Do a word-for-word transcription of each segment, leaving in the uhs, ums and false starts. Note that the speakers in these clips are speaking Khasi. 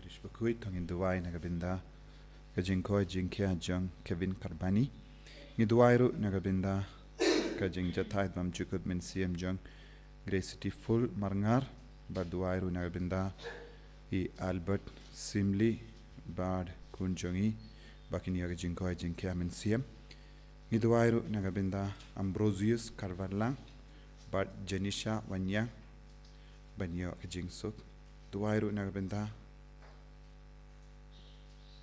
Khrist bakhuid. To ngin duwai na ka bynta ka jingkoit jingkhiah jong Kevin Karbani. Ngi duwai ruh na ka bynta ka jingjahthait bymjukut mynsiem jong Grace City Full Marngar, bad duwai ruh na ka bynta i Albert Simli bad khun jong i, ba kin ïoh ka jingkoit jingkhiah mynsiem. Ngi duwai ruh na ka bynta Ambrosius Karvarlang bad Janisha Wanyang, ban ïoh ka jingsuk. Duwai ruh na ka bynta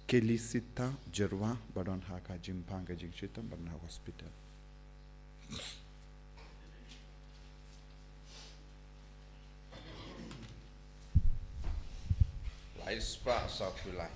Kelisita Jerwa, ba don ha ka jingpang ka jingshitom, ba don ha hospital. Lai spah sawphew lai.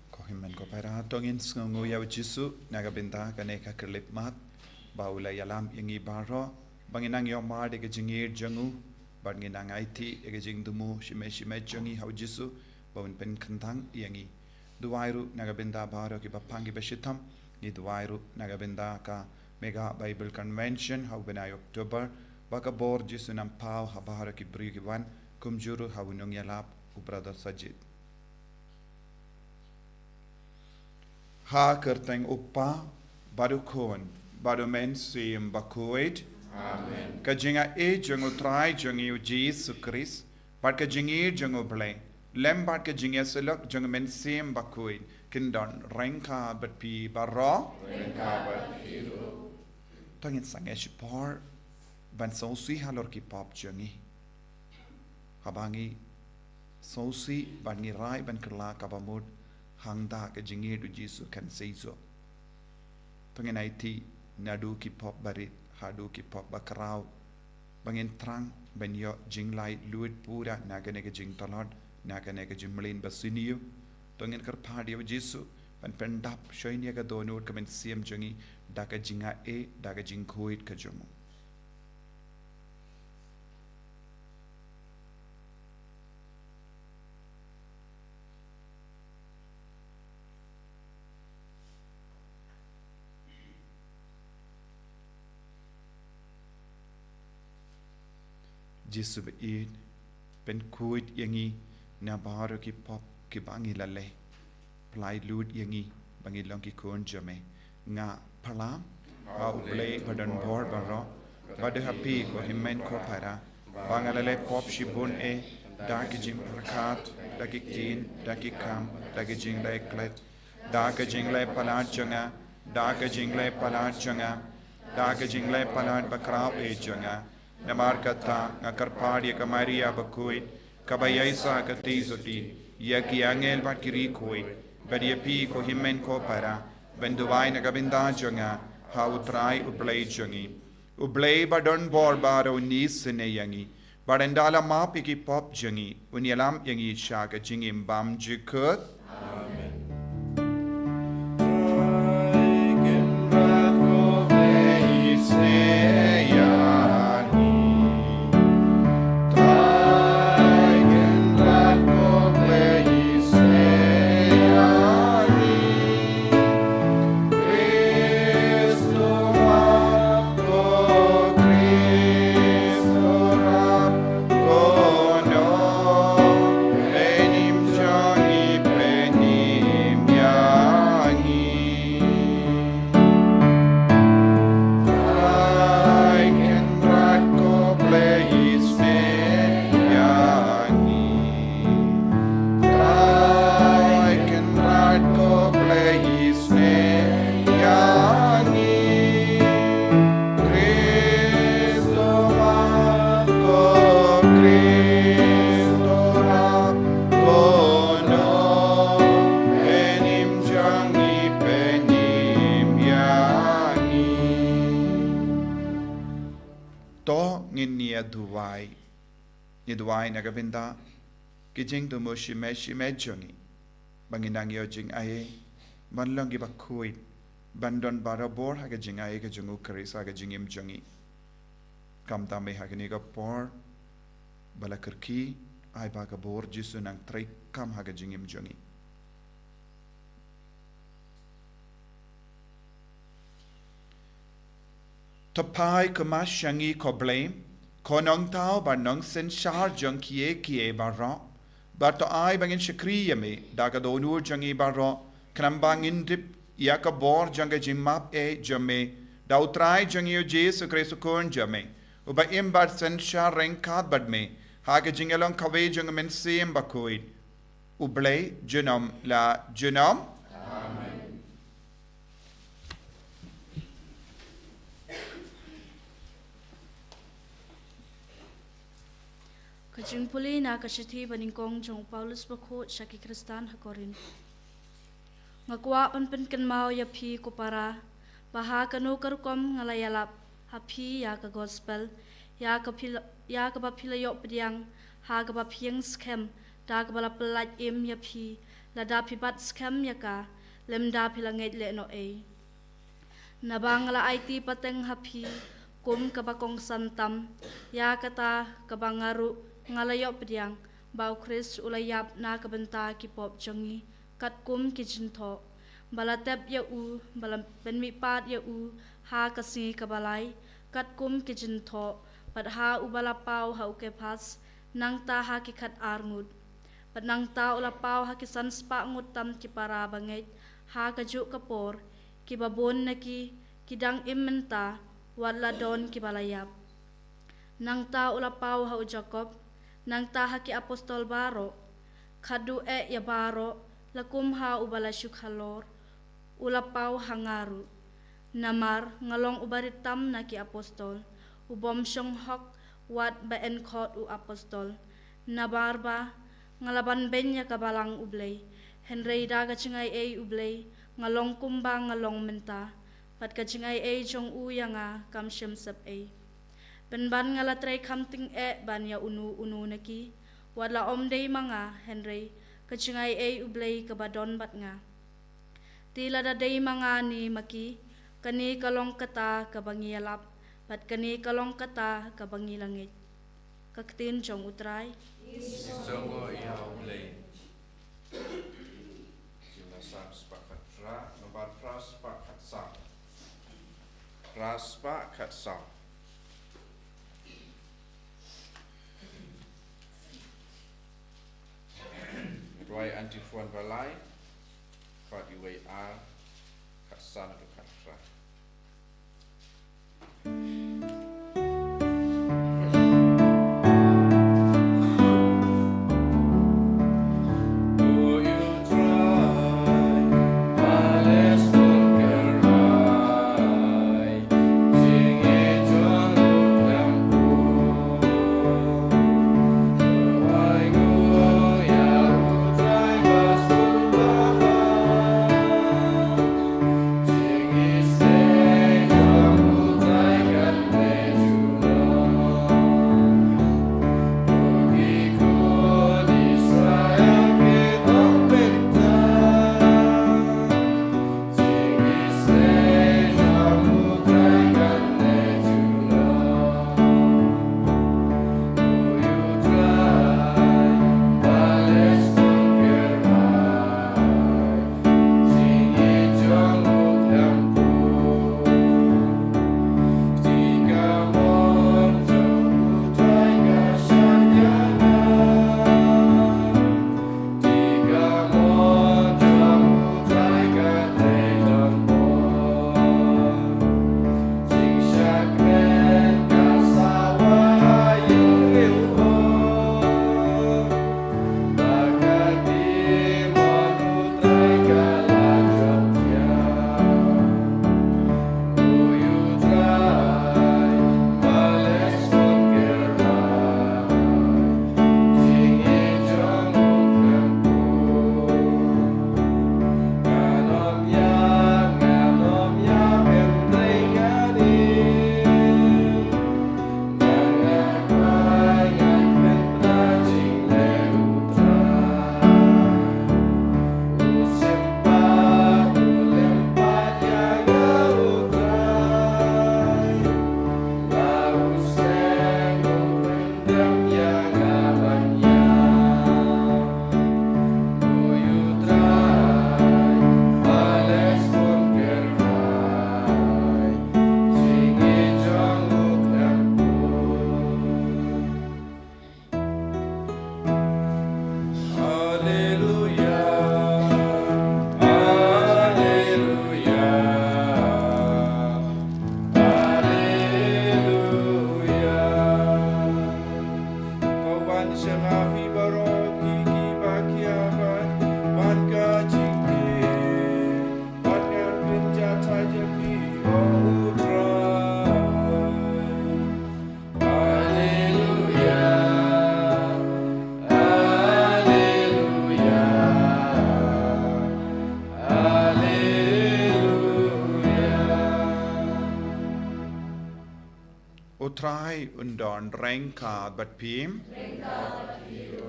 Ko hynmen ko para, to ngin sngewnguh ïa u Jisu na ka bynta kane ka khyllipmat, ba u la ïalam ïa ngi baroh, ba ngin nang ïohmad ïa ka jingïeit jong u, bad ngin nang aiti ïa ka jingthmu shimet shimet jong ngi ha u Jisu, ba un pynkhiah ïa ngi. Duwai ruh na ka bynta baroh kiba pang kiba shitom. Ngi duwai ruh na ka bynta ka Mega Bible Convention ha u bnai October, ba ka bor Jisu un nang paw ha baroh ki briew ki wan, kumjuh ruh ha u nongïalap u Brother Sajid. Ha ka kyrteng u Kpa, bad u Khun, bad u Mynsiem Bakhuid. Amen. Ka jingaiei jong u Trai jong ngi u Jisu Khrist, bad ka jingïeit jong u Blei, lem bad ka jingïasyllok jong u Mynsiem Bakhuid, kin don ryngkat bad phi baroh. Ryngkat bad phi ruh. To ngin sangeh shipor ban sngewsih halor ki pop jong ngi. Haba ngi sngewsih bad ngi rai ban kylla kaba mut, hangta ka jingïeit u Jisu kan seisoh. To ngin aiti naduh ki pop barit haduh ki pop bakhraw, ba ngin thrang ban ïoh jinglaitluid pura na kane ka jingtlot, na kane ka jingmlien basniew. To ngin kyrpad ïa u Jisu ban pyndap shongnia ka dohnud ka mynsiem jong ngi da ka jingaiei, da ka jingkhuid ka jong u. Jisu baieit, pynkhuid ïa ngi na baroh ki pop kiba ngi la leh. Pyllait lut ïa ngi ba ngin long ki khun jong me. Nga pyrshang ha u Blei ba don bor baroh, bad ha phi ko hynmen ko para, ba nga la leh pop shibun eh, da ki jingpyrkhat, da ki ktien, da ki kam, da ki jingleh klet, da ki jingleh palat jong nga, da ki jingleh palat jong nga, da ki jingleh palat bakhraw eh jong nga. Namar kata nga kyrpad ïa ka Maria bakhuid, kaba ïaisah ha ka kti sotti, ïa ki angel bad ki riewkhuid, bad ïa phi ko hynmen ko para, ban duwai na ka bynta jong nga ha u Trai u Blei jong ngi. U Blei ba don bor baroh un isynei ïa ngi, bad ynda la map ïa ki pop jong ngi, un ïalam ïa ngi sha ka jingim bymjukut. Amen. ngin ïa duwai. Ngi duwai na ka bynta ki jingthmu shimet shimet jong ngi, ba ngin nang ïoh jingai ban long kiba khuid, ban don barabor ha ka jingai ka jong U Khrist ha ka jingim jong ngi. Khamtam eh ha kane ka por ba la kyrkhu, ai ba ka bor Jisu nang treikam ha ka jingim jong ngi. To phai kumba sha ngi, ko Blei, ko Nongthaw bad Nongsynshar jong kiei kiei baroh, bad to ai ba ngin shakri ïa me da ka dohnud jong ngi baroh, khnang ba ngin tip ïa ka bor jong ka jingmap eh jong me da U Trai jong ngi U Jisu Khrist U Khun jong me, uba im bad synshar ryngkat bad me ha ka jingïalong kawei jong U Mynsiem Bakhuid, U Blei junom la junom. Amen. Ka jingpule na ka shithi banyngkong jong u Paulus bakhuid sha ki Khristan ha Korinth. Nga kwah ban pynkynmaw ïa phi ko para, ba ha kano ka rukom nga la ïalap ha phi ïa ka gospel, ïa ka phi la, ïa kaba phi la ïoh pdiang, ha kaba phi ïeng skhem, da kaba la pyllait im ïa phi, lada phi bat skhem ïa ka, lymda phi la ngeit lehnohei. Naba nga la aiti pateng ha phi kum kaba kongsan tam, ïa kata kaba nga ruh nga la ïoh pdiang, ba U Khrist u la ïap na ka bynta ki pop jong ngi katkum ki jingthoh, ba la tep ïa u, ba la pynmihpat ïa u ha ka sngi kaba lai katkum ki jingthoh, bad ha uba la paw ha u Kephas, nangta ha ki khat ar ngut, bad nangta u la paw ha ki san spah ngut tam ki para bangeit ha kajuh ka por, kiba bun na ki ki dang im mynta, wat la don kiba la ïap. Nangta u la paw ha u Jakob, nangta ha ki apostol baroh, khatduh eh ïa baroh, la kum ha uba la shu khalor, u la paw ha nga ruh. Namar nga long uba rit tam na ki apostol, u bym shong hok wat ba yn khot u apostol. Namar ba nga la ban beiñ ïa ka balang U Blei, hynrei da ka jingaiei U Blei nga long kumba nga long mynta, bad ka jingaiei jong u ïa nga kam shym sep ei. Pynban nga la trei kham tyngeh ban ïa uno uno na ki, wat la ym dei ma nga, hynrei ka jingaiei U Blei kaba don bad nga. Te lada dei ma nga ne ma ki, kane ka long kata kaba ngi ïalap, bad kane ka long kata kaba ngi la ngeit. Ka ktien jong U Trai. Jong ngi ïa U Blei. Jingïasam spah khatphra, nambar phra spah khatsaw. Phra spah khatsaw. Rwai antiphon ba lai, khat, wei, ar, khatsan, khatphra. U Trai un don ryngkat bad phi.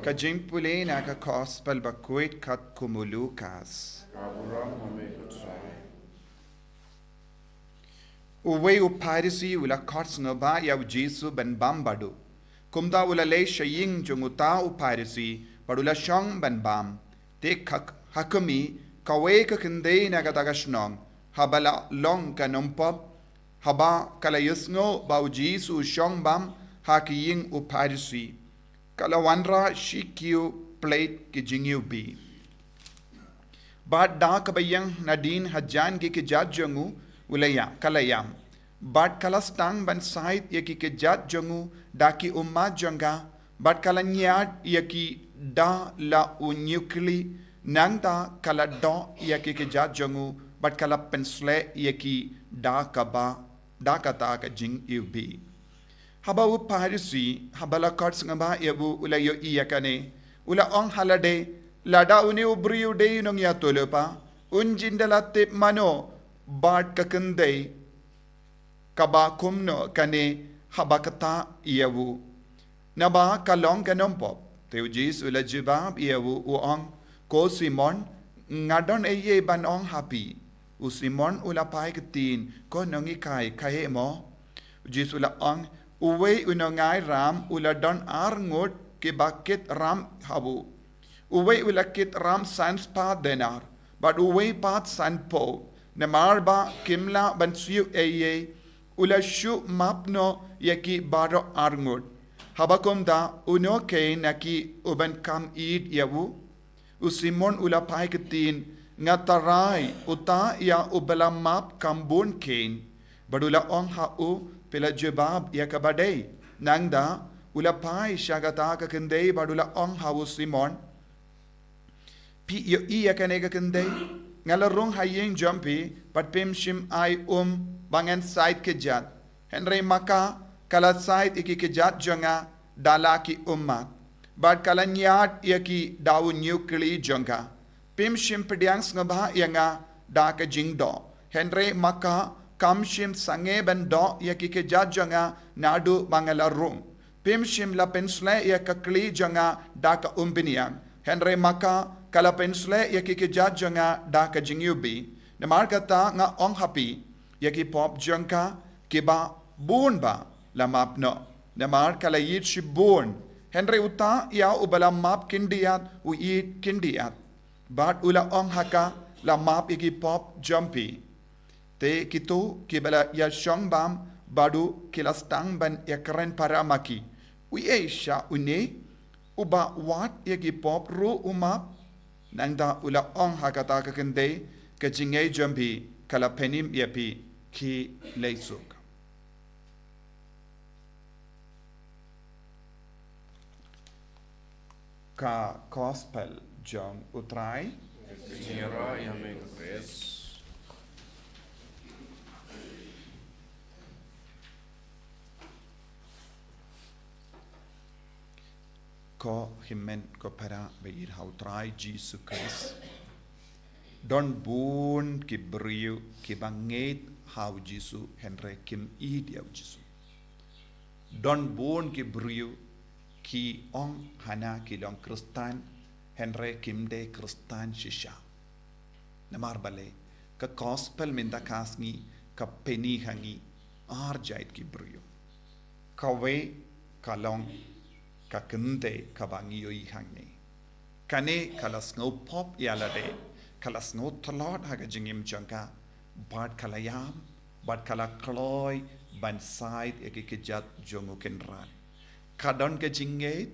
Ka jingpule na ka Gospel bakhuid katkum u Lukas. Uwei u Pharisi u la khot sngewbha ïa u Jisu ban bam bad u. Kumta u la leit sha ïing jong uta u Pharisi bad u la shong ban bam. Te ka, ha khmih, kawei ka khyndai na kata ka shnong, haba la long ka nongpop, haba ka la ïohsngew ba u Jisu u shong bam ha ka ïing u Pharisi, ka la wanrah shi kiew pleit ki jingïewbih. Bad da kaba ïeng nadien hajan ki kjat jong u, u la ïa, ka la ïam. Bad ka la sdang ban said ïa ki kjat jong u da ki ummat jong ka, bad ka la ñiad ïa ki da la u ñiewkli, nangta ka la doh ïa ki kjat jong u, bad ka la pynsleh ïa ki da kaba, da kata ka jingïewbih. Haba u Pharisi, haba la khot sngewbha ïa u, u la ïohi ïa kane, u la ong ha lade, lada une u briew u dei u nongïathuhlypa, un jin da la tip mano bad ka khyndai kaba kumno kane haba kata ïa u. Naba ka long ka nongpop. Te u Jisu u la jubab ïa u, u ong, ko Simon, nga don ei ei ban ong ha phi. U Simon u la phai ktien, ko nonghikai, khaïi mo. U Jisu u la ong, uwei u nongairam u la don ar ngut kiba kit ram ha u. Uwei u la kit ram san spah denar, bad uwei pat sanphew, namar ba kim lah ban siew ei ei, u la shu map noh ïa ki baroh ar ngut. Haba kumta, uno kein na ki uban kham ïeid ïa u? U Simon u la phai ktien, nga tharai, uta ïa uba la map kham bun kein. Bad u la ong ha u, phi la jubab ïa kaba dei. Nangta, u la phai sha kata ka khyndai bad u la ong ha u Simon, phi ïohi ïa kane ka khyndai? Nga la rung ha ïing jong phi, bad phim shym ai um ba ngan said kjat. Hynrei ma ka, ka la said ïa ki kjat jong nga da la ki ummat. Bad ka la ñiad ïa ki da u ñiewkli jong ka. Phim shym pdiang sngewbha ïa nga da ka jingdoh. Hynrei ma ka, kam shym sangeh ban doh ïa ki kjat jong nga naduh ba nga la rung. Phim shym la pynsleh ïa ka kli jong nga da ka umphniang. Hynrei ma ka, ka la pynsleh ïa ki kjat jong nga da ka jingïewbih. Namar kata nga ong ha phi, ïa ki pop jong ka kiba bun bha la map noh, namar ka la ïeid shibun. Hynrei uta ïa uba la map khyndiat, u ïeid khyndiat. Bad u la ong ha ka, la map ïa ki pop jong phi. Te kito kiba la ïa shong bam bad u ki la sdang ban ïa kren para ma ki, uei sha une uba wat ïa ki pop ruh u map? Nangta u la ong ha kata ka khyndai, ka jingngeit jong phi ka la pynim ïa phi, khie leit suk. Ka Gospel jong u Trai. Jingïaroh ïa me ko Khrist. Ko hynmen ko para ba ïeit ha u Trai Jisu Khrist. Don bun ki briew kiba ngeit ha u Jisu hynrei kim ïeid ïa u Jisu. Don bun ki briew ki ong hana ki long Khristan hynrei kim dei Khristan shisha. Namar balei? Ka Gospel mynta ka sngi ka pyni ha ngi ar jait ki briew. Kawei ka long ka khyndai kaba ngi ïohi hangne. Kane ka la sngew pop ïa lade, ka la sngew tlot ha ka jingim jong ka, bad ka la ïam, bad ka la kloi ban said ïa ki kjat jong u Kynrad. Ka don ka jingngeit,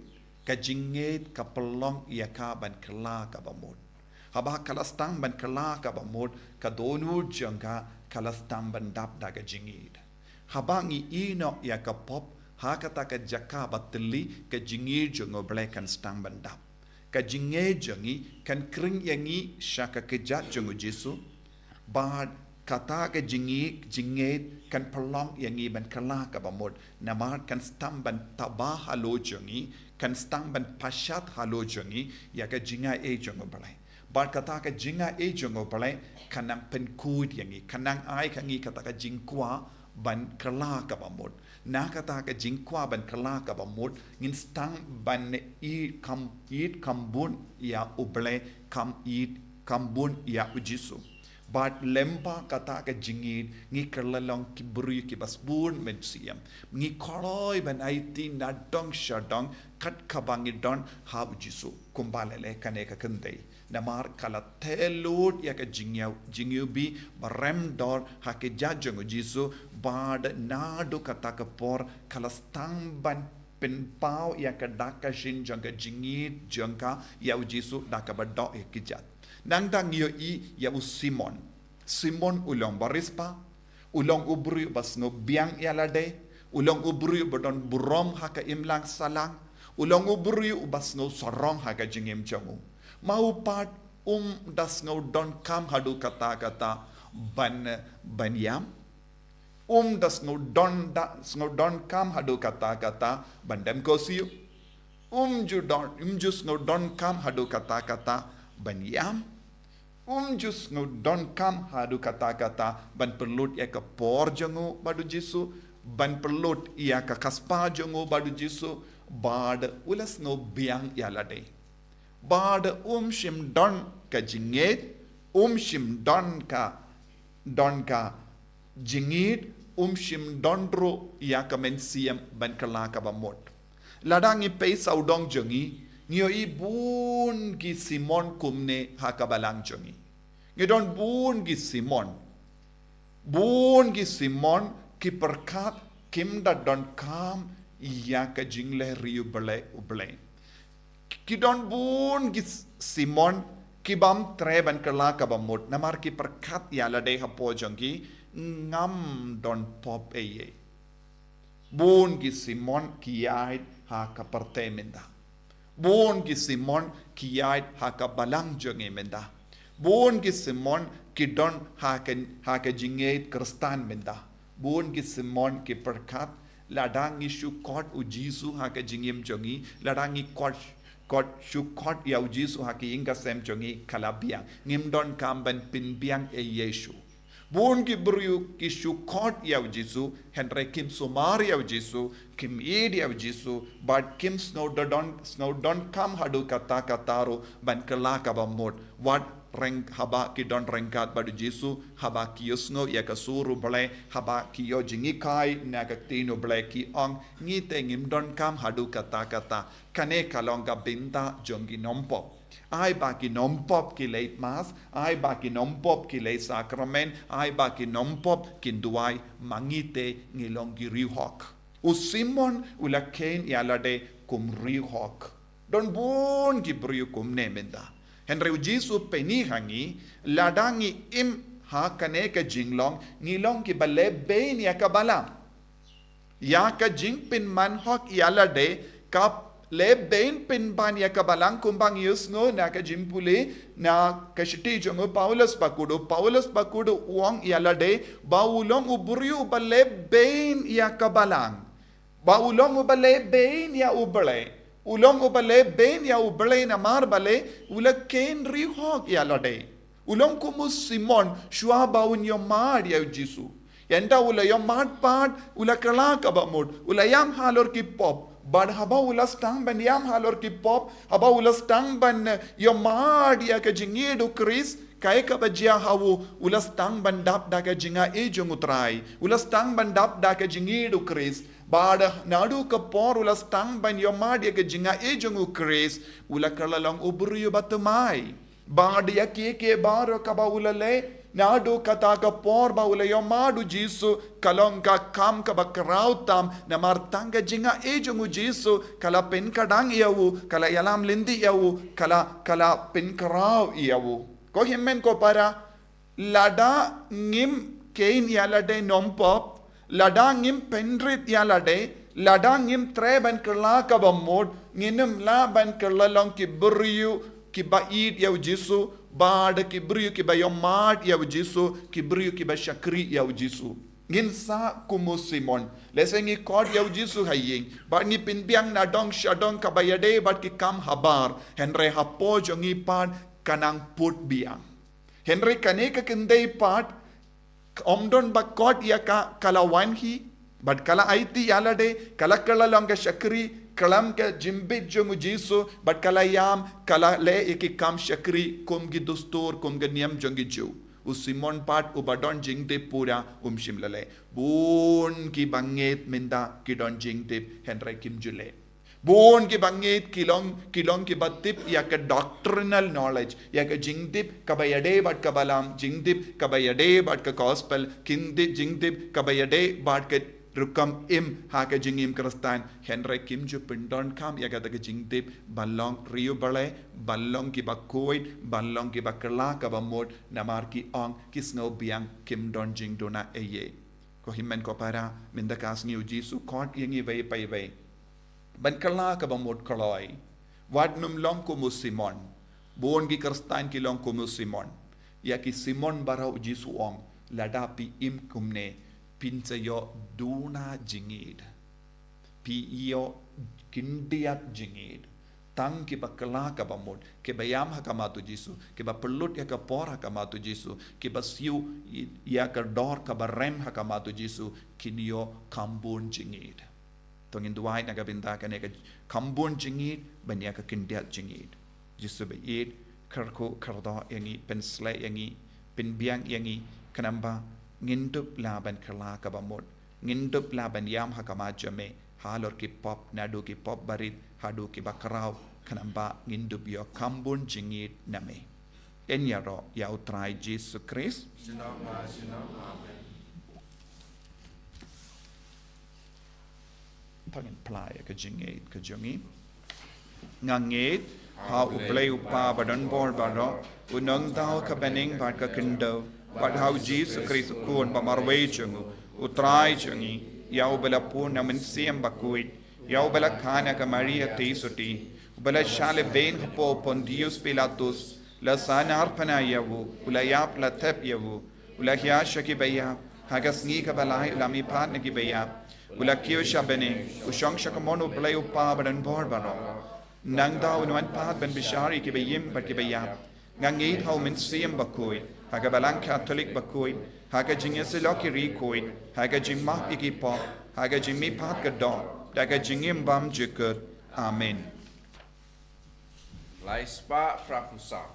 ka jingngeit ka pynlong ïa ka ban kylla kaba mut. Haba ka la sdang ban kylla kaba mut, ka dohnud jong ka ka la sdang ban dap da ka jingïeid. Haba ngi ïehnoh ïa ka pop ha kata ka jaka ba thylli, ka jingïeid jong U Blei kan sdang ban dap. Ka jingngeit jong ngi kan khring ïa ngi sha ka kjat jong U Jisu. Bad kata ka jingngeit, jingngeit kan pynlong ïa ngi ban kylla kaba mut. Namar kan sdang ban taba halor jong ngi, kan sdang ban pashat halor jong ngi ïa ka jingaiei jong U Blei. Bad kata ka jingaiei jong U Blei kan nang pynkhuid ïa ngi, kan nang ai ha ngi kata ka jingkwah ban kylla kaba mut. Na kata ka jingkwah ban kylla kaba mut, ngin sdang ban ïeit kham, ïeit kham bun ïa U Blei, kham ïeit kham bun ïa U Jisu. Bad lyngba kata ka jingïeit, ngi kylla long ki briew kiba sbun mynsiem. Ngi kloi ban aiti nadong shadong kat kaba ngi don ha U Jisu. Kumba leh leh kane ka kynthei. Namar ka la theh lut ïa ka jingïew, jingïewbih ba rem dor ha ki jait jong U Jisu, bad naduh kata ka por ka la sdang ban pynpaw ïa ka dak ka jingïeit jong ka jingïeit jong ka ïa U Jisu da kaba doh ïa ki jait. Nangta ngi ïohi ïa u Simon. Simon u long bariewspah, u long u briew ba sngew biang ïa lade, u long u briew ba don burom ha ka imlang sahlang, u long u briew ba sngew sarong ha ka jingim jong u. Ma u pat um da sngew donkam haduh katta katta ban, ban ïam. Um da sngew don da, sngew donkam haduh katta katta ban dem ko siew. Um ju don, um ju sngew donkam haduh katta katta ban ïam. Um ju sngew donkam haduh katta katta ban pynlut ïa ka por jong u bad U Jisu, ban pynlut ïa ka kyrpad jong u bad U Jisu, bad u la sngew biang ïa lade. Bad um shym don ka jingngeit, um shym don ka, don ka jingngeit, um shym don ruh ïa ka mynsiem ban kylla kaba mut. Lada ngi peit sawdong jong ngi, ngi ïohi bun ki Simon kumne ha ka balang jong ngi. Ngi don bun ki Simon. Bun ki Simon ki pyrkhat kim da donkam ïa ka jingleh ri U Blei, U Blei. Ki don bun ki Simon ki bym treh ban kylla kaba mut namar ki pyrkhat ïa lade hapoh jong ki, ngam don pop ei ei. Bun ki Simon ki ïaid ha ka pyrthei mynta. Bun ki Simon ki ïaid ha ka balang jong ngi mynta. Bun ki Simon ki don ha ka, ha ka jingngeit Khristan mynta. Bun ki Simon ki pyrkhat, lada ngi shu khot U Jisu ha ka jingim jong ngi, lada ngi khot, khot, shu khot ïa U Jisu ha ka ïing ka sem jong ngi, ka la biang. Ngim donkam ban pynbiang ei ei shuh. Bun ki briew ki shu khot ïa U Jisu, hynrei kim sumar ïa U Jisu, kim ïeit ïa U Jisu, bad kim sngew da don, sngew donkam haduh katta katta ruh ban kylla kaba mut. Wat ryng, haba ki don ryngkat bad U Jisu, haba ki ïohsngew ïa ka sur U Blei, haba ki ïoh jinghikai na ka ktien U Blei, ki ong, ngi te ngim donkam haduh katta katta. Kane ka long ka bynta jong ki nongpop. Ai ba ki nongpop ki leit mass, ai ba ki nongpop ki leit sakramen, ai ba ki nongpop kin duwai, ma ngi te ngi long ki riewhok. U Simon u la kheiñ ïa lade kum riewhok. Don bun ki briew kumne mynta. Hynrei U Jisu u pyni ha ngi, lada ngi im ha kane ka jinglong, ngi long kiba leh beiñ ïa ka balang. Ïa ka jingpynman hok ïa lade, ka leh beiñ pynban ïa ka balang, kumba ngi ïohsngew na ka jingpule na ka shithi jong u Paulus bakhuid. U Paulus bakhuid u ong ïa lade ba u long u briew uba leh beiñ ïa ka balang. Ba u long uba leh beiñ ïa U Blei. U long uba leh beiñ ïa U Blei namar balei, u la kheiñ riewhok ïa lade. U long kum u Simon, shuwa ba un ïohmad ïa U Jisu. Ynda u la ïohmad pat, u la kylla kaba mut, u la ïam halor ki pop. Bad haba u la sdang ban ïam halor ki pop, haba u la sdang ban, eh, ïohmad ïa ka jingïeit U Khrist, kaei kaba jia ha u, u la sdang ban dap da ka jingai jong U Trai. U la sdang ban dap da ka jingïeit U Khrist. Bad naduh ka por u la sdang ban ïohmad ïa ka jingai jong U Khrist, u la kylla long u briew uba thymmai. Bad ïa kiei kiei baroh kaba u la leh, naduh kata ka por ba u la ïohmad U Jisu, ka long ka kam kaba khraw tam, namar tang ka jingai jong U Jisu, ka la pynkhdang ïa u, ka la ïalam lynti ïa u, ka la, ka la pynkhraw ïa u. Ko hynmen ko para, lada ngim kheiñ ïa lade nongpop, lada ngim pynrit ïa lade, lada ngim treh ban kylla kaba mut, ngin ym lah ban kylla long ki briew kiba ïeit ïa U Jisu, bad ki briew kiba ïohmad ïa U Jisu, ki briew kiba shakri ïa U Jisu. Ngin sah kum u Simon, lehse ngi khot ïa U Jisu ha ïing, bad ngi pynbiang nadong shadong kaba ïadei bad ki kam habar, hynrei hapoh jong ngi pat ka nang put biang. Hynrei kane ka kynthei pat, Ym don ba kot ïa ka, ka la wan hi, bad ka la aiti ïa lade, ka la kylla long ka shakri, khlem ka jingbit jong u Jisu, bad ka la ïam, ka la leh ïa ki kam shakri, kum ki dustur, kum ki niam jong ki Jiw. U Simon pat, uba don jingtip pura, um shym la leh. Bun kiba ngeit mynta, ki don jingtip, hynrei kim ju leh. Bun kiba ngeit ki long, ki long kiba tip ïa ka doctrinal knowledge, ïa ka jingtip kaba ïadei bad ka Balang, jingtip kaba ïadei bad ka gospel, kin tip jingtip kaba ïadei bad ka rukom im ha ka jingim Khristan, hynrei kim ju pyndonkam ïa kata ka jingtip, ba long riewblei, ba long kiba khuid, ba long kiba kylla kaba mut, namar ki ong ki sngewbiang, kim don jingduna ei ei. Ko hynmen ko para, mynta ka sngi u Jisu khot ïa ngi wei pa wei ban kylla kaba mut kloi. Wat nym long kum u Simon. Bun ki Khristan ki long kum u Simon. Ïa ki Simon baroh u Jisu ong, lada phi im kumne, phin sa ïoh duna jingïeid. Phi ïoh khyndiat jingïeid. Tang kiba kylla kaba mut, kiba ïam ha khmat u Jisu, kiba pynlut ïa ka por ha khmat u Jisu, kiba siew ïa ka dor kaba rem ha khmat u Jisu, kin ïoh kham bun jingïeid. To ngin duwai na ka bynta kane ka kham bun jingïeid, ban ïa ka khyndiat jingïeid. Jisu ba ïeit, kyrkhu kyrdoh ïa ngi, pynshlei ïa ngi, pynbiang ïa ngi, khnang ba ngin dup lah ban kylla kaba mut, ngin dup lah ban ïam ha khmat jong me, halor ki pop, naduh ki pop barit, haduh kiba khraw, khnang ba ngin dup ïoh kham bun jingïeid na me. Yn ïaroh ïa u Trai Jisu Khrist. Junom la junom, amen. To ngin phla ïa ka jingngeit ka jong ngi. Nga ngeit ha U Blei U Kpa ba don bor baroh, u nongthaw ka bneng bad ka khyndew, bad ha u Jisu Khrist u Khun ba marwei jong u, u Trai jong ngi, ïa uba la pun na u Mynsiem Bakhuid, ïa uba la kha na ka Maria Theisotti, uba la shah lehbeiñ hapoh Pontius Pilatus, la sahnarphna ïa u, u la ïap, la thep ïa u, u la hiar sha kiba ïap, ha ka sngi kaba lai u la mihpat na kiba ïap, u la kiew sha bneng, u shong sha kamon U Blei U Kpa ba don bor baroh. Nangta un wan pat ban bishar ïa kiba im bad kiba ïap. Nga ngeit ha u Mynsiem Bakhuid, ha ka Balang Katholik bakhuid, ha ka jingïasyllok ïa ki riewkhuid, ha ka jingmap ïa ki pop, ha ka jingmihpat ka doh, da ka jingim bymjukut. Amen. Lai spah phra phew saw.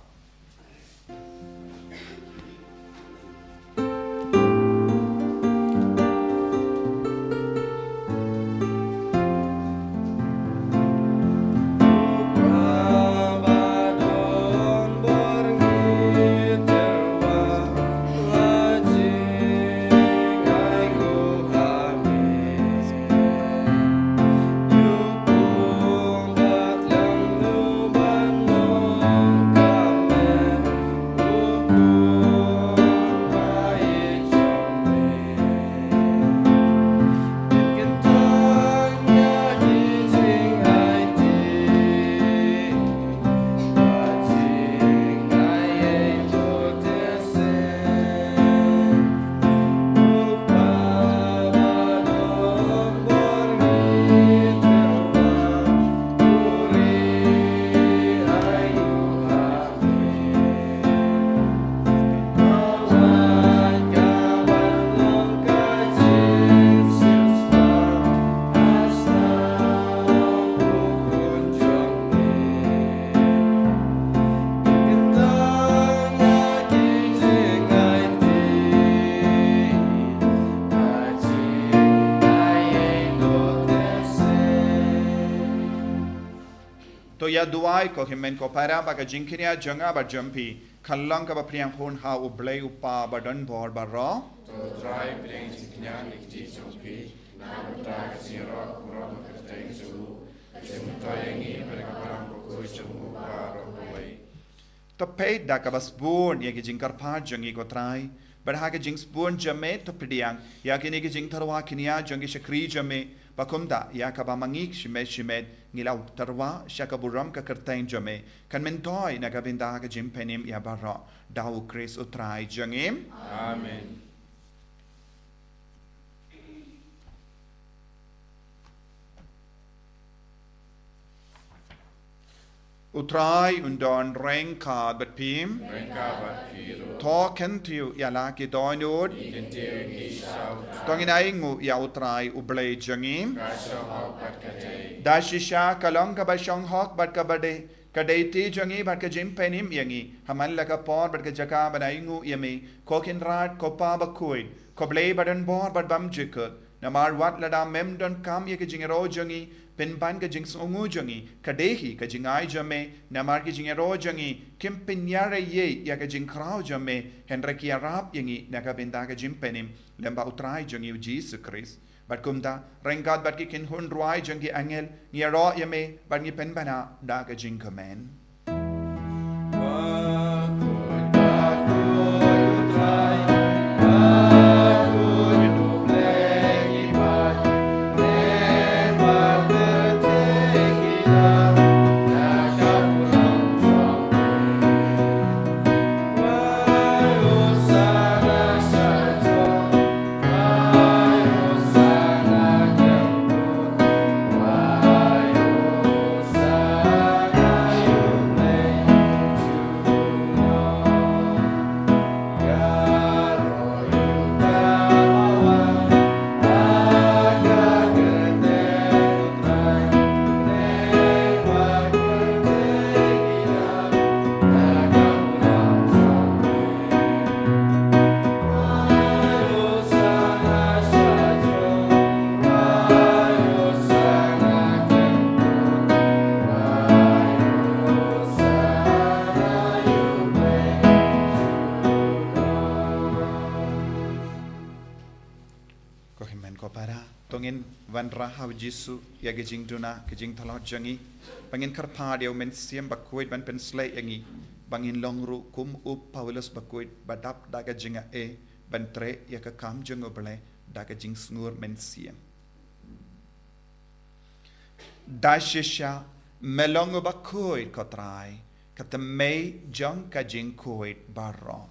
To ïa duwai ko hynmen ko para ba ka jingkñia jong nga bad jong phi kan long kaba pdiang hun ha U Blei U Kpa ba don bor baroh. To Trai, pdiang jingkñia na ki kti jong phi, na ka bynta ka jingïaroh burom ka kyrteng jong u, ka jingmyntoi ïa ngi bad ka Balang Bakhuid jong u baroh kawei. To peit da kaba sbun ïa ki jingkyrpad jong ngi ko Trai, bad ha ka jingsbun jong me to pdiang ïa kine ki jingtyrwa kñia jong ki shakri jong me, ba kumta ïa kaba ma ngi shimet shimet ngi la tyrwa sha ka burom ka kyrteng jong me, kan myntoi na ka bynta ka jingpynim ïa baroh, da U Khrist U Trai jong ngi. Amen. U Trai un don ryngkat bad phi. Ryngkat bad phi ruh. To kyntiew ïa la ki dohnud. Ngi kyntiew ïa ki sha U Trai. To ngin ainguh ïa U Trai U Blei jong ngi. Ka shong hok bad ka dei. Da shisha ka long kaba shong hok bad kaba dei, ka dei ti jong ngi bad ka jingpynim ïa ngi ha man la ka por bad ka jaka ban ainguh ïa me, ko Kynrad, ko Pa bakhuid, ko Blei ba don bor bad bymjukut. Namar wat lada mem donkam ïa ka jingïaroh jong ngi, pynban ka jingsngewnguh jong ngi ka dei hi ka jingai jong me. Namar ki jingïaroh jong ngi kim pynïareiei ïa ka jingkhraw jong me, hynrei ki ïarap ïa ngi na ka bynta ka jingpynim lem bad U Trai jong ngi U Jisu Khrist. Bad kumta, ryngkat bad ki kynhun rwai jong ki angel, ngi ïaroh ïa me bad ngi pynbna da ka jingkmen. Ko hynmen ko para, to ngin wanrah ha U Jisu ïa ka jingduna, ka jingtlot jong ngi, ba ngin kyrpad ïa U Mynsiem Bakhuid ban pynshlei ïa ngi, ba ngin long ruh kum u Paulus bakhuid ba dap da ka jingaiei ban treh ïa ka kam jong U Blei da ka jingsngur mynsiem. Da shisha me long u bakhuid, ko Trai, ka thymmei jong ka jingkhuid baroh.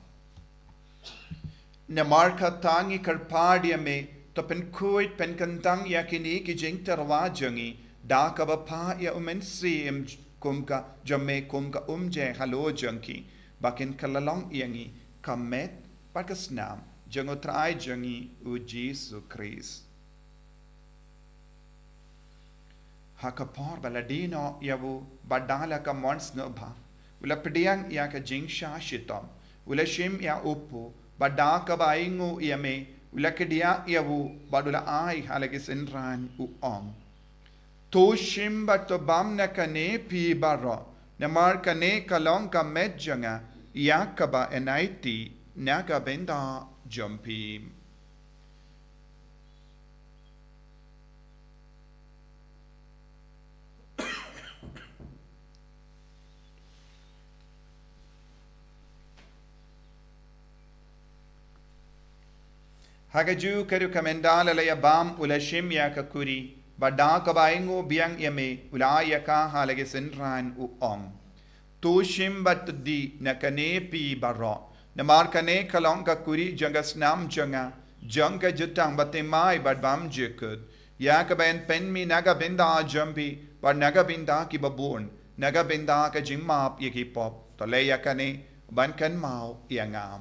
Namar kata ngi kyrpad ïa me, to pynkhuid pynkyntang ïa kine ki jingtyrwa jong ngi da kaba phah ïa U Mynsiem kum ka jong me, kum ka umjai halor jong ki, ba kin kylla long ïa ngi ka met bad ka snam jong U Trai jong ngi U Jisu Khrist. Ha ka por ba la die noh ïa u, bad da la ka mon sngewbha u la pdiang ïa ka jingshah shitom, u la shim ïa u kpu, bad da kaba ainguh ïa me u la kdiah ïa u, bad u la ai ha la ki synran, u ong: To shim bad to bam na kane phi baroh, namar kane ka long ka met jong nga ïa kaba yn aiti na ka bynta jong phi. Ha kajuh ka rukom ynda la la ïa bam u la shim ïa ka kuri, bad da kaba ainguh biang ïa me u la ai ïa ka ha la ki synran, u ong: To shim bad to die na kane phi baroh, namar kane ka long ka kuri jong ka snam jong nga, jong ka jutang bathymmai bad bymjukut, ïa kaba yn pynmih na ka bynta jong phi bad na ka bynta kiba bun, na ka bynta ka jingmap ïa ki pop. To leh ïa kane ban kynmaw ïa nga.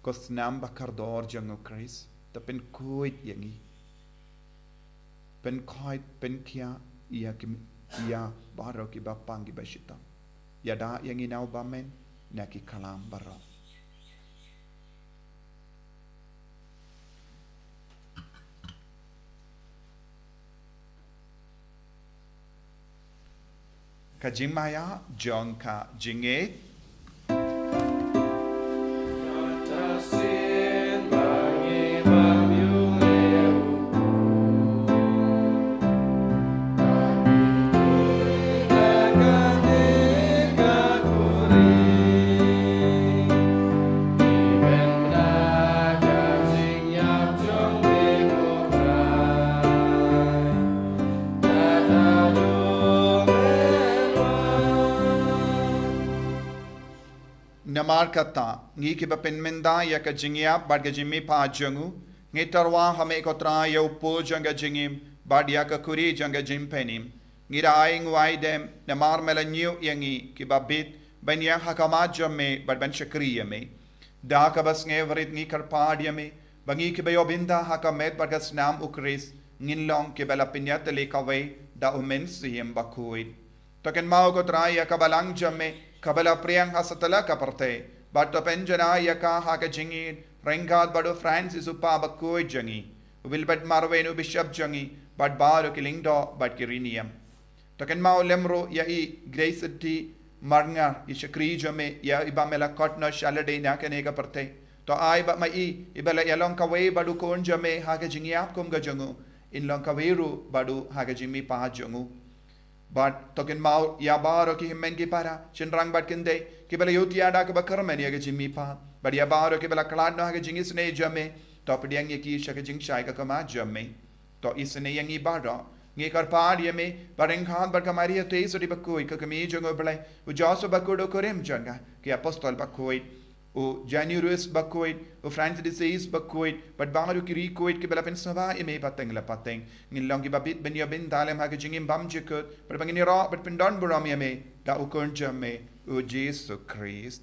Ko snam ba kordor jong U Khrist, to pynkhuid ïa ngi. Pynkhuid, pynkhiah ïa ki, ïa baroh kiba pang kiba shitom. Ïada ïa ngi na u bymman na ki khlam baroh. Ka jingmaïa jong ka jingngeit. Namar kata, ngi kiba pynmynta ïa ka jingïap bad ka jingmihpat jong u, ngi tyrwa ha me ko Trai ïa u pud jong ka jingim bad ïa ka kuri jong ka jingpynim. Ngi da ainguh aidem namar me la ñiew ïa ngi kiba bit ban ïeng ha khmat jong me bad ban shakri ïa me. Da kaba sngewrit ngi kyrpad ïa me ba ngi kiba ïoh bynta ha ka met bad ka snam u Khrist ngin long kiba la pynïatylli kawei da u Mynsiem Bakhuid. To kynmaw ko Trai ïa ka balang jong me kaba la phriang ha satlak ka pyrthei, bad to pynjanai ïa ka ha ka jingïeit ryngkat bad u Francis u Pa bakhuid jong ngi, u Wilbert Marwein u Bishop jong ngi, bad baroh ki lyngdoh bad ki riewniam. To kynmaw lem ruh ïa i Grace T Marngar, i shakri jong me, ïa iba me la khot noh sha lade na kane ka pyrthei. To ai ba ma i, iba la ïalong kawei bad u khun jong me ha ka jingïap kum ka jong u, in long kawei ruh bad u ha ka jingmihpat jong u. Bad to kynmaw ïa baroh ki hynmen ki para, shynrang bad kynthei, kiba la ïohthiah da kaba kyrmen ïa ka jingmihpat, bad ïa baroh kiba la khlad noh ha ka jingisynei jong me, to pdiang ïa ki sha ka jingshai ka khmat jong me. To isynei ïa ngi baroh. Ngi kyrpad ïa me ba ryngkat bad ka Maria Theisotti bakhuid, ka kmie jong u Blei, u Joseph bakhuid u kurim jong ka, ki apostol bakhuid, u Januarius bakhuid, u Francis de Sales bakhuid, bad baroh ki riewkhuid kiba la pynsngewbha ïa me pateng la pateng, ngin long kiba bit ban ïoh bynta lem ha ka jingim bymjukut, bad ba ngin ïaroh bad pyndonburom ïa me da u khun jong me, u Jisu Khrist.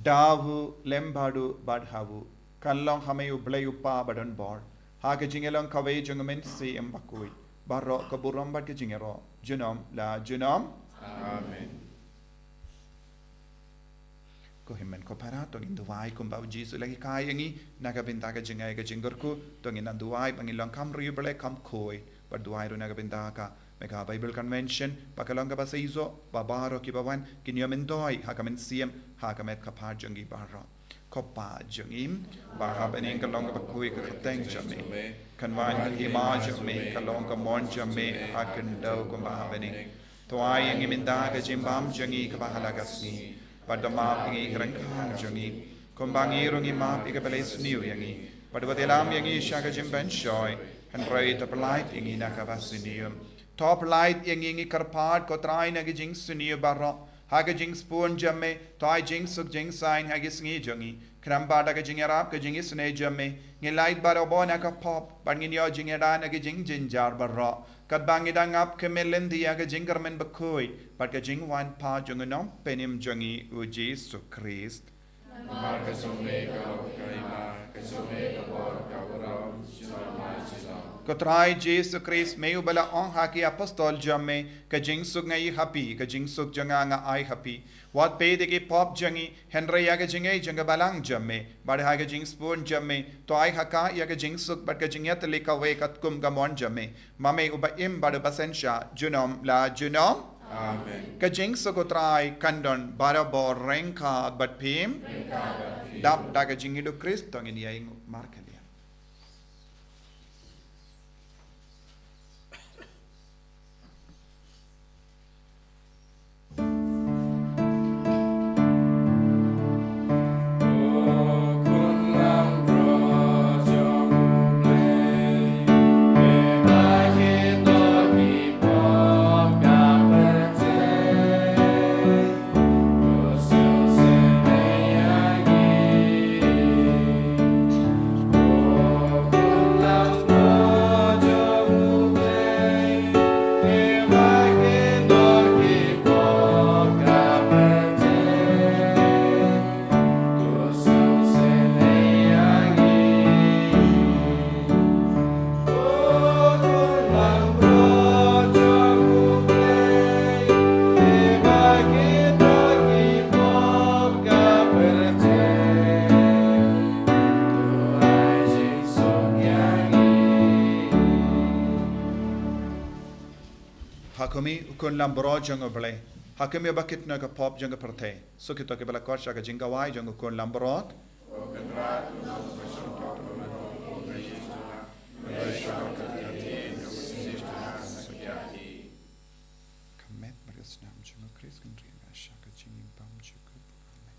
Da u lem bad u bad ha u, kan long ha me u Blei u Pa badonbor, ha ka jingïalong kawei jong u Mynsiem Bakhuid, baroh ka burom bad ka jingïaroh junom la junom. Amen. Ko hynmen ko para, to ngin duwai kumba u Jisu u la hikai ïa ngi na ka bynta ka jingai ka jingkyrkhu. To ngin nang duwai ba ngin long kham riewblei kham khuid, bad duwai ruh na ka bynta ka Megha Bible Convention ba ka long kaba seisoh, ba baroh kiba wan kin ïoh myntoi ha ka mynsiem ha ka met ka phad jong ngi baroh. Ko Pa jong ngi ba ha bneng, kan long kaba khuid ka kyrteng jong me, kan wan ka hima jong me, kan long ka mon jong me ha khyndew kumba ha bneng. To ai ïa ngi mynta ka jingbam jong ngi kaba ha la ka sngi, bad to map ïa ngi ki ryngkang jong ngi, kumba ngi ruh ngi map ïa kiba la isniew ïa ngi, bad wat ïalam ïa ngi sha ka jingpynshoi, hynrei to pyllait ïa ngi na kaba sniew. To pyllait ïa ngi, ngi kyrpad ko Trai, na ki jingsniew baroh, ha ka jingsbun jong me, to ai jingsuk jingsaiñ ha ki sngi jong ngi, khnang ba da ka jingïarap ka jingisynei jong me, ngin lait barabor na ka pop, bad ngin ïoh jingïada na ki jingjynjar baroh, katba ngi dang ap khmih lynti ïa ka jingkyrmen bakhuid bad ka jingwan pat jong u Nongpynim jong ngi u Jisu Khrist. Namar ka jong me ka hok ka hima, ka jong me ka bor ka burom, junom la junom. Ko Trai Jisu Khrist, me uba la ong ha ki apostol jong me, ka jingsuk nga ai ha phi, ka jingsuk jong nga nga ai ha phi. Wat peit ïa ki pop jong ngi, hynrei ïa ka jingaiei jong ka balang jong me, bad ha ka jingsbun jong me, to ai ha ka ïa ka jingsuk bad ka jingïatylli kawei katkum ka mon jong me, ma me uba im bad uba synshar junom la junom. Amen. Ka jingsuk u Trai kan don barabor ryngkat bad phi. Dap da ka jingïeit u Khrist to ngin ïainguh markylliang. Ha khmih u khun lambrot jong u Blei, ha khmih ba kit na ka pop jong ka pyrthei. Suk ïa kito kiba la khot sha ka jingkhawai jong u khun lambrot. Ka met bad ka snam jong u Khrist kin ri nga sha ka jingim bymjukut. Amen.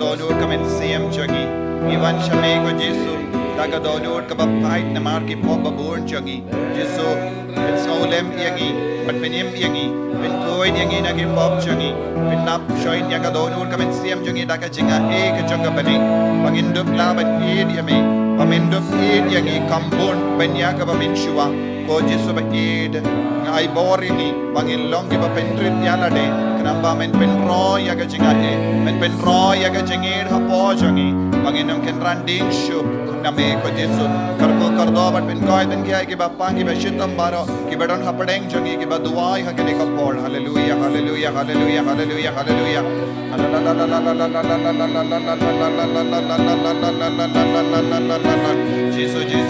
dohnud ka mynsiem jong ngi. Ngi wan sha me ko Jisu da ka dohnud kaba pait namar ki pop ba bun jong ngi. Jisu, pynsngewlem ïa ngi, bad pynim ïa ngi, pynkhuid ïa ngi na ki pop jong ngi. Pynnap shoi ïa ka dohnud ka mynsiem jong ngi da ka jingaiei ka jong ka bneng, ba ngin dup lah ban ïeit ïa me, ba men dup ïeit ïa ngi kum bun ban ïa kaba mynshuwa. Ko Jisu ba ïeit, nga ai bor ïa ngi ba ngin long kiba pynrit ïa lade, khnang ba men pynroi ïa ka jingaiei, men pynroi ïa ka jingïeit hapoh jong ngi, ba ngin ym kynran dieng shuh na me ko Jisu. Kyrkhu kyrdoh bad pynkoit pynkhiah ïa kiba pang, kiba shitom baroh, kiba don hapdeng jong ngi, kiba duwai ha kane ka por. Haleluia, haleluia, haleluia, haleluia, haleluia. Jisu, Jisu,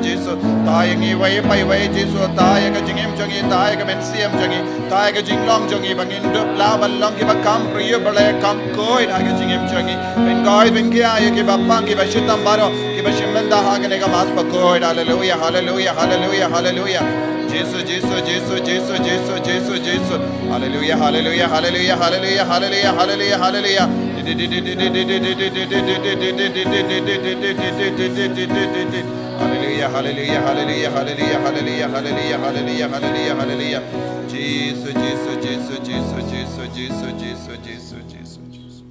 Jisu. Tah ïa ngi wei pa wei Jisu, tah ïa ka jingim jong ngi, tah ïa ka mynsiem jong ngi, tah ïa ka jinglong jong ngi, ba ngin dup lah ban long kiba kham briew, ba la kham khuid ha ka jingim jong ngi. Pynkhuid pynkhiah ïa kiba pang, kiba shitom baroh, kiba shim bynta ha kane ka Mass bakhuid. Haleluia, haleluia, haleluia, haleluia. Jisu, Jisu, Jisu, Jisu, Jisu, Jisu, Jisu. Haleluia, haleluia, haleluia, haleluia, haleluia, haleluia, haleluia. Haleluia, haleluia, haleluia, haleluia, haleluia, haleluia, haleluia, haleluia, haleluia. Jisu, Jisu, Jisu, Jisu, Jisu, Jisu, Jisu, Jisu, Jisu, Jisu.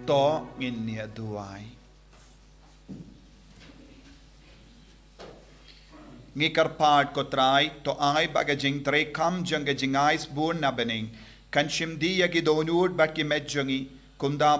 To ngin ïa duwai. Ngi kyrpad ko Trai, to ai ba ka jingtrei kam jong ka jingai sbun na bneng kan shim die ïa ki dohnud bad ki met jong ngi, kumda,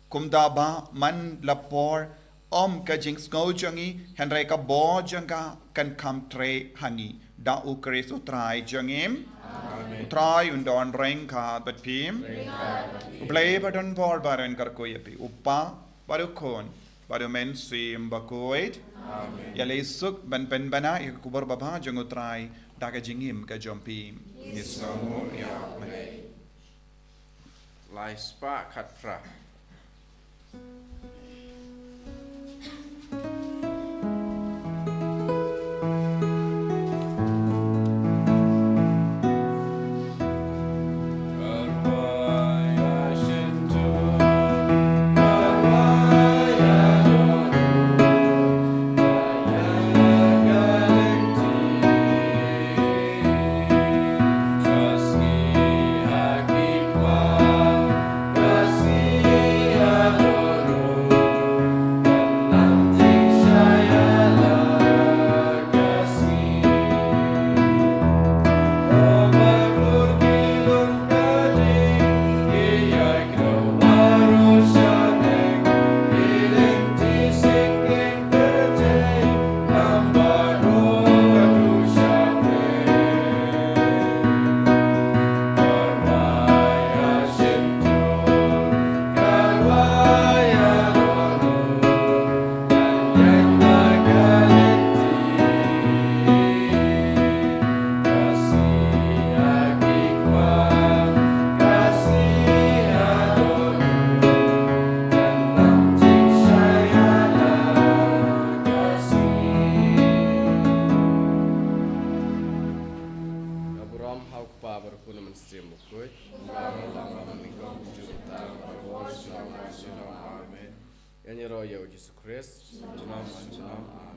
kumda ba man la por, ym ka jingsngew jong ngi, hynrei ka bor jong ka kan kham trei ha ngi. Da U Khrist U Trai jong ngi. Amen. U Trai un don ryngkat bad phi. Ryngkat bad phi. U Blei ba don bor baroh un kyrkhu ïa phi. U Kpa, bad U Khun, bad U Mynsiem Bakhuid. Amen. Ïaleh suk ban pynbna ïa ka khubor babha jong U Trai da ka jingim ka jong phi. Ngi sngewnguh ïa U Blei. Lai spah khatphra. Abraham ha u Kpa bad U Khun bad U Mynsiem Bakhuid. Amen. Ïa ngi ruh ïa U Jisu Khrist. Amen.